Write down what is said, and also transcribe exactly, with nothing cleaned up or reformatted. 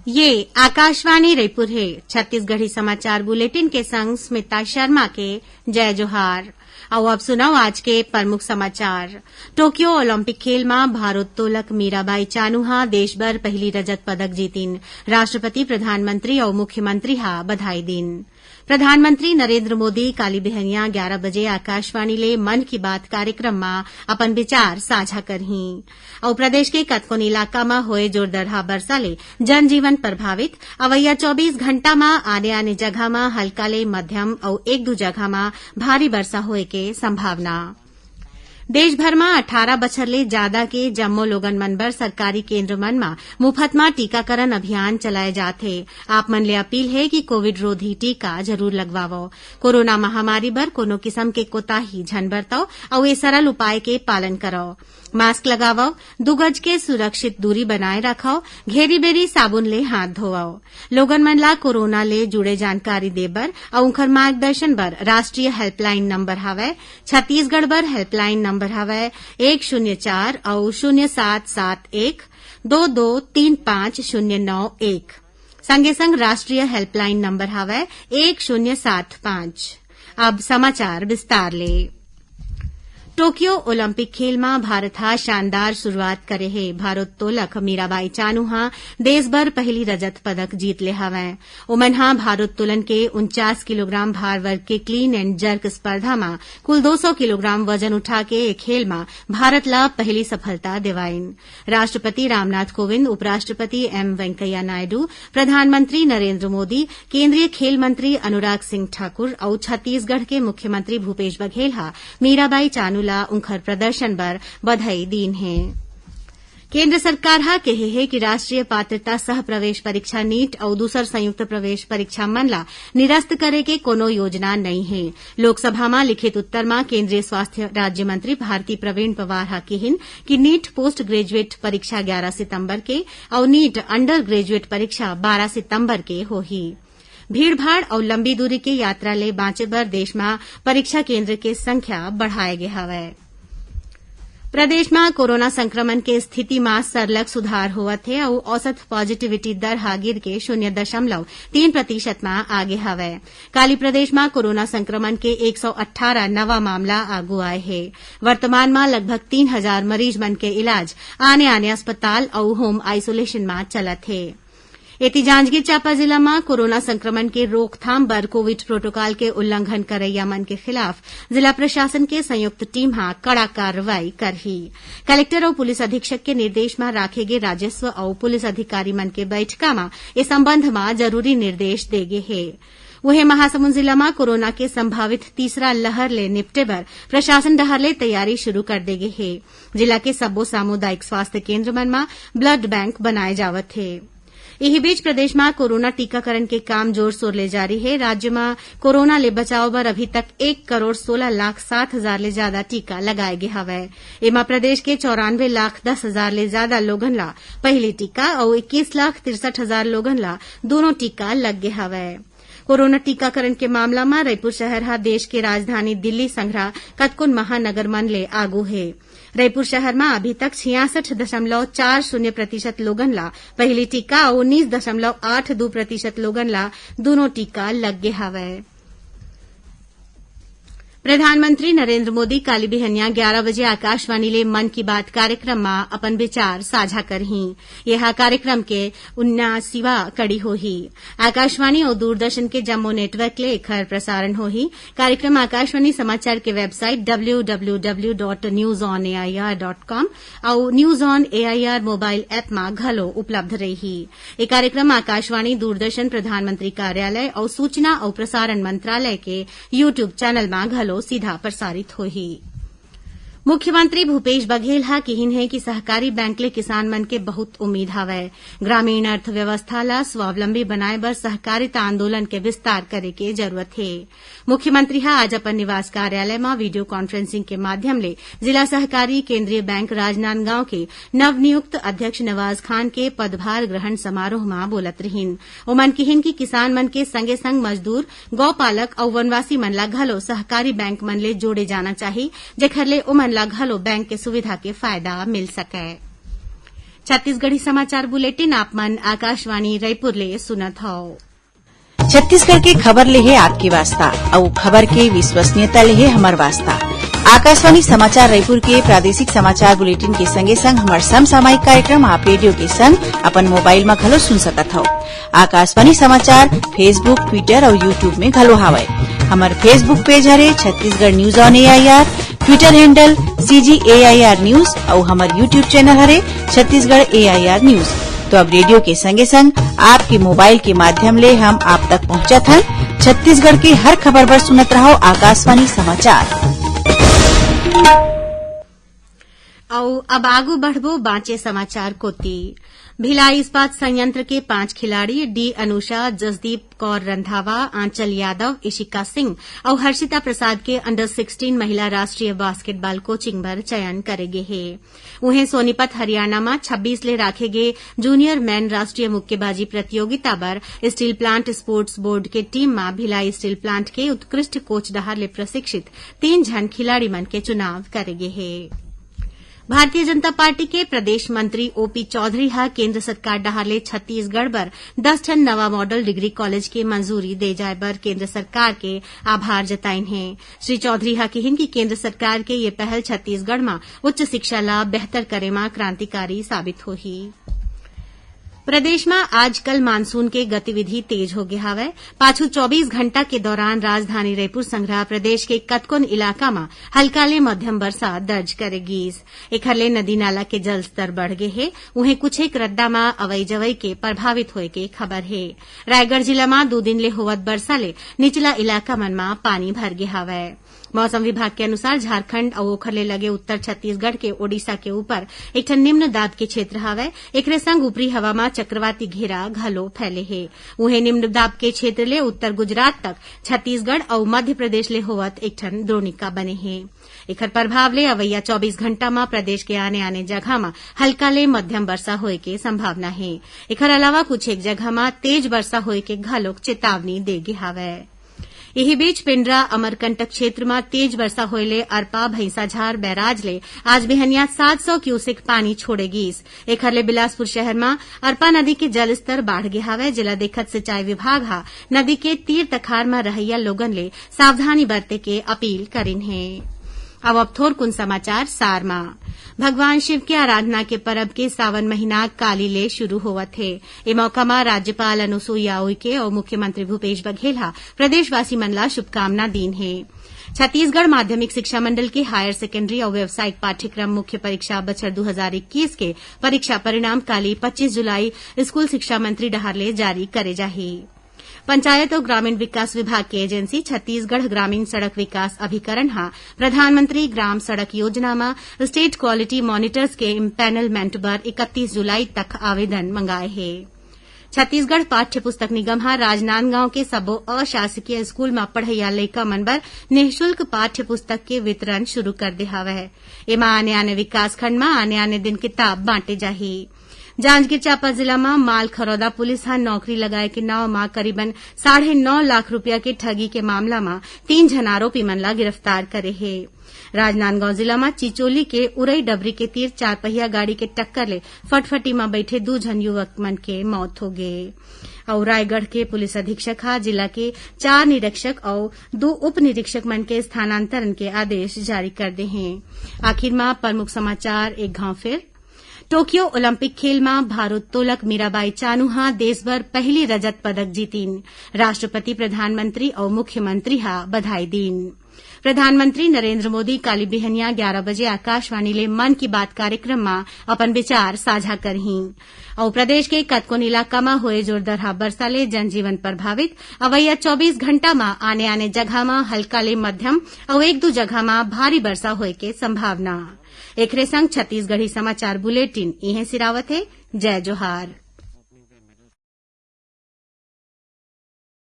ये आकाशवाणी रईपुर हे। छत्तीसगढ़ी समाचार बुलेटिन के संग स्मिता शर्मा के जय जोहार। अउ अब सुनव आज के प्रमुख समाचार। टोक्यो ओलंपिक खेल म भारोत्तोलक मीराबाई चानू ह देश बर पहिली रजत पदक जीतिन। राष्ट्रपति, प्रधानमंत्री अउ मुख्यमंत्री ह बधाई दीन। प्रधानमंत्री नरेंद्र मोदी काली बिहनिया ग्यारा बजे आकाशवाणी ले मन की बात कार्यक्रम म अपन विचार साझा करहीं। अउ प्रदेश के कतकोन इलाका म होए जोरदरहा बरसा ले जनजीवन प्रभावित। अवइया चौबीस घंटा म आने-आने जगह म हल्का ले मध्यम अउ एक दू जगह म भारी बरसा होए के संभावना। देश भर म अठारह बछर ले जादा के जम्मो लोगन मन बर सरकारी केंद्र मन म मुफत म टीकाकरण अभियान चलाए जात हे। आप मन ले अपील हे कि कोविड रोधी टीका जरूर लगवावव। कोरोना महामारी बर कोनो किसम के कोताही झन बरतव अउ ए सरल उपाय के पालन करव। मास्क लगावव, दू गज के सुरक्षित दूरी बनाए राखव, घेरी-बेरी साबुन ले हाथ धोवव। लोगन मन ला कोरोना ले जुड़े जानकारी दे बर अउ उंखर मार्गदर्शन बर राष्ट्रीय हेल्पलाइन नंबर हवय, छत्तीसगढ़ बर हेल्पलाइन नंबर हवय एक शून्य चार अउ शून्य सात सात एक दो दो तीन पाँच शून्य नौ एक। संगे संग राष्ट्रीय हेल्पलाइन नंबर हवय एक शून्य सात पाँच। अब समाचार विस्तार ले। टोक्यो ओलंपिक खेल म भारत ह शानदार शुरुआत करे हे। भारोत्तोलक मीराबाई चानू ह देश बर पहिली रजत पदक जीत ले हवय। ओमन ह भारोत्तोलन के उनचास किलोग्राम भार वर्ग के क्लीन एंड जर्क स्पर्धा म कुल दो सौ किलोग्राम वजन उठा के ए खेल म भारत ल पहिली सफलता देवाइन। राष्ट्रपति रामनाथ कोविंद, उपराष्ट्रपति एम वेंकैया नायडू, प्रधानमंत्री नरेंद्र मोदी, केंद्रीय खेल मंत्री अनुराग सिंह ठाकुर अउ छत्तीसगढ़ के मुख्यमंत्री भूपेश बघेल ह मीराबाई चानू ला उंखर प्रदर्शन बर बधाई दीन हे। केंद्र सरकार ह केहे हे कि राष्ट्रीय पात्रता सह प्रवेश परीक्षा नीट अउ दूसर संयुक्त प्रवेश परीक्षा मन ला निरस्त करे के कोनो योजना नइ हे। लोकसभा म लिखित उत्तर म केंद्रीय स्वास्थ्य राज्य मंत्री भारती प्रवीण पवार ह किहिन कि नीट पोस्ट ग्रेजुएट परीक्षा ग्यारा सितंबर के अउ नीट अंडर ग्रेजुएट परीक्षा बारा सितंबर के होही। भीड़भाड़ अउ लंबी दूरी के यात्रा ले बांचे बर देश म परीक्षा केंद्र के संख्या बढ़ाए गे हवय। प्रदेश म कोरोना संक्रमण के स्थिति म सरलग सुधार होवत हे अउ औसत पॉजिटिविटी दर ह गिर के शून्य दशमलव तीन प्रतिशत म आगे हवय। काली प्रदेश म कोरोना संक्रमण के एक सौ अट्ठारह नवा मामला आगू आए हे। वर्तमान म लगभग तीन हजार मरीज मन के इलाज आने-आने अस्पताल अउ होम आइसोलेशन म चलत हे। एती जांजगीर चांपा जिला म कोरोना संक्रमण के रोकथाम बर कोविड प्रोटोकॉल के उल्लंघन करइया मन के खिलाफ जिला प्रशासन के संयुक्त टीम ह कड़ा कार्रवाई करही। कलेक्टर अउ पुलिस अधीक्षक के निर्देश म राखे गे राजस्व अउ पुलिस अधिकारी मन के बैठका म ए संबंध म जरूरी निर्देश दे गे हे। उहें, महासमुंद जिला म कोरोना के संभावित तीसरा लहर ले निपटे बर प्रशासन डहार ले तैयारी शुरू कर दे गे हे। जिला के सब्बो सामुदायिक स्वास्थ्य केंद्र मन म ब्लड बैंक बनाए जावत हे। इही बीच, प्रदेश म कोरोना टीकाकरण के काम जोर-शोर ले जारी हे। राज्य म कोरोना ले बचाव बर अभी तक एक करोड़ सोलह लाख सात हजार ले जादा टीका लगाए गे हवय। एमा प्रदेश के चौरानवे लाख दस हजार ले जादा लोगन ला पहिली टीका अउ इक्कीस लाख तिरसठ हजार लोगन ला दूनों टीका लग गे हवय। कोरोना टीकाकरण के मामला म रईपुर शहर ह देश के राजधानी दिल्ली संघरा कतकोन महानगर मन ले आगू हे। रईपुर शहर म अभी तक छियासठ दशमलव चार शून्य प्रतिशत लोगन ला पहिली टीका अउ उन्नीस दशमलव आठ दू प्रतिशत लोगन ला दूनों टीका लग गे हवय। प्रधानमंत्री नरेंद्र मोदी काली बिहनिया ग्यारा बजे आकाशवाणी ले मन की बात कार्यक्रम म अपन विचार साझा करहीं। ये ह कार्यक्रम के उन्नासीवा कड़ी होही। आकाशवाणी अउ दूरदर्शन के जम्मो नेटवर्क ले एखर प्रसारण होही। कार्यक्रम आकाशवाणी समाचार के website W W W dot news on A I R dot com अउ news on A I R mobile app म घलो उपलब्ध रइही। ए कार्यक्रम आकाशवाणी, दूरदर्शन, प्रधानमंत्री कार्यालय अउ सूचना अउ प्रसारण मंत्रालय के YouTube चैनल म घलो सीधा प्रसारित होही। मुख्यमंत्री भूपेश बघेल ह किहिन हे कि सहकारी बैंक ले किसान मन के बहुत उम्मीद हवय। ग्रामीण अर्थव्यवस्था ला स्वावलंबी बनाए बर सहकारिता आंदोलन के विस्तार करे के जरूरत हे। मुख्यमंत्री ह आज अपन निवास कार्यालय म वीडियो कॉन्फ्रेंसिंग के माध्यम ले जिला सहकारी केंद्रीय बैंक राजनांदगांव के नवनियुक्त अध्यक्ष नवाज खान के पदभार ग्रहण समारोह म बोलत रिहिन। ओमन किहिन कि किसान मन के संगे-संग मजदूर, गौपालक अउ वनवासी मन ला घलो सहकारी बैंक मन ले जोड़े जाना चाही, जेखर ले ओमन ला घलो बैंक के सुविधा के फायदा मिल सकय। छत्तीसगढ़ी समाचार बुलेटिन आप मन आकाशवाणी रायपुर ले सुनत हव। छत्तीसगढ़ के खबर ले हे आपके वास्ता, अउ खबर के विश्वसनीयता ले हे हमर वास्ता। आकाशवाणी समाचार रायपुर के प्रादेशिक समाचार बुलेटिन के संगे संग हमर समसामयिक कार्यक्रम आप रेडियो के संग अपन मोबाइल म घलो सुन सकत हव। आकाशवाणी समाचार Facebook, Twitter अउ YouTube में घलो हावय। हमर Facebook पेज हरे Chhattisgarh news on AIR, Twitter handle CG AIR news अउ हमर YouTube चैनल हरे छत्तीसगढ़ एआईआर न्यूज। तो अब रेडियो के संगे संग आपके मोबाइल के माध्यम ले हम आप तक पहुंचत हन। छत्तीसगढ़ के हर खबर बर सुनत रहव आकाशवाणी समाचार। अउ अब आगू बढ़बो बांचे समाचार कोति। भिलाई इस्पात संयंत्र के पांच खिलाड़ी डी अनुषा, जसदीप कौर रंधावा, आंचल यादव, इशिका सिंह अउ हर्षिता प्रसाद के अंडर सिक्सटीन महिला राष्ट्रीय बास्केटबॉल कोचिंग बर चयन करे गे हे। उहें, सोनीपत हरियाणा म छब्बीस ले राखे गे जूनियर मैन राष्ट्रीय मुक्केबाजी प्रतियोगिता बर स्टील प्लांट स्पोर्ट्स बोर्ड के टीम म भिलाई स्टील प्लांट के उत्कृष्ट कोच डहार ले प्रशिक्षित तीन झन खिलाड़ी मन के चुनाव करे गे हे। भारतीय जनता पार्टी के प्रदेश मंत्री ओपी चौधरी ह केंद्र सरकार डहार ले छत्तीसगढ़ बर दस ठन नवा मॉडल डिग्री कॉलेज के मंजूरी दे जाय बर केंद्र सरकार के आभार जताइन हे। श्री चौधरी ह किहिन कि केंद्र सरकार के ये पहल छत्तीसगढ़ म उच्च शिक्षा ला बेहतर करे म क्रांतिकारी साबित होही। प्रदेश म आजकल मानसून के गतिविधि तेज हो गे हावय। पाछू चौबीस घंटा के दौरान राजधानी रईपुर संघरा प्रदेश के कतकोन इलाका म हल्का ले मध्यम बरसा दर्ज करे गीस। एखर ले नदी नाला के जलस्तर बढ़ गे हे। उहें, कुछेक रद्दा म अवई जवई के प्रभावित होए के खबर हे। रायगढ़ जिला म दू दिन ले होवत बरसा ले निचला इलाका मन म पानी भर गे हावय। मौसम विभाग के अनुसार, झारखंड अउ ओखर ले लगे उत्तर छत्तीसगढ़ के ओडिशा के ऊपर एक ठन निम्न दाब के क्षेत्र हावय। एकरे संग ऊपरी हवा म चक्रवाती घेरा घलो फैले हे। उहें, निम्न दाब के क्षेत्र ले उत्तर गुजरात तक छत्तीसगढ़ अउ मध्य प्रदेश ले होवत एक ठन द्रोणिका बने हे। एखर प्रभाव ले अवइया चौबीस घंटा म प्रदेश के आने-आने जगह म हल्का ले मध्यम बरसा होए के संभावना हे। एखर अलावा कुछ एक जगह म तेज बरसा होए के घलोक चेतावनी दे गे हावय। इही बीच, पेंड्रा अमरकंटक क्षेत्र म तेज बरसा होए ले अरपा भैंसाझार बैराज ले आज बिहनिया सात सौ क्यूसेक पानी छोड़े गीस। एखर ले बिलासपुर शहर म अरपा नदी के जलस्तर बाढ़ गे हावय, जेला देखत सिंचाई विभाग ह नदी के तीर तखार म रहइया लोगन ले सावधानी बरते के अपील करिन हे। अब, अब थोरकुन समाचार सार म। भगवान शिव के आराधना के परब के सावन महीना काली ले शुरू होवत हे। ए मौका म राज्यपाल अनुसुईया उइके अउ मुख्यमंत्री भूपेश बघेल ह प्रदेशवासी मन ला शुभकामना दीन हे। छत्तीसगढ़ माध्यमिक शिक्षा मंडल के हायर सेकेंडरी अउ व्यावसायिक पाठ्यक्रम मुख्य परीक्षा बछर दू हजार इक्कीस के परीक्षा परिणाम काली पच्चीस जुलाई स्कूल शिक्षा मंत्री डहार ले जारी करे जाही। पंचायत अउ ग्रामीण विकास विभाग के एजेंसी छत्तीसगढ़ ग्रामीण सड़क विकास अभिकरण ह प्रधानमंत्री ग्राम सड़क योजना म स्टेट क्वालिटी मॉनिटर्स के इम्पैनलमेंट बर इकतीस जुलाई तक आवेदन मंगाए हे। छत्तीसगढ़ पाठ्य पुस्तक निगम ह राजनांदगांव के सबो अशासकीय स्कूल म पढ़इया लइका मन बर निःशुल्क पाठ्य पुस्तक के वितरण शुरू कर दे हवय। एमा आने-आने विकासखंड म आने-आने दिन किताब बांटे जाही। जांजगीर चांपा जिला म मालखरौदा पुलिस ह नौकरी लगाए के नांव म करीबन साढ़े नौ लाख रुपया के ठगी के मामला म तीन झन आरोपी मन ला गिरफ्तार करे हे। राजनांदगांव जिला म चिचोली के उरई डबरी के तीर चारपहिया गाड़ी के टक्कर ले फटफटी म बइठे दू झन युवक मन के मौत हो गे। अउ रायगढ़ के पुलिस अधीक्षक ह जिला के चार निरीक्षक अउ दू उप निरीक्षक मन के स्थानांतरण के आदेश जारी कर दे हे। आखिर म प्रमुख समाचार एक घांव फिर। टोक्यो ओलंपिक खेल म भारोत्तोलक मीराबाई चानू ह देश बर पहिली रजत पदक जीतिन। राष्ट्रपति, प्रधानमंत्री अउ मुख्यमंत्री ह बधाई दीन। प्रधानमंत्री नरेंद्र मोदी काली बिहनिया ग्यारा बजे आकाशवाणी ले मन की बात कार्यक्रम म अपन विचार साझा करहीं। अउ प्रदेश के कतकोन इलाका म होए जोरदरहा बरसा ले जनजीवन प्रभावित। अवइया चौबीस घंटा म आने-आने जगह म हल्का ले मध्यम अउ एक दू जगह म भारी बरसा होए के संभावना। एखरे संग छत्तीसगढ़ी समाचार बुलेटिन इहें सिरावत हे। जय जोहार।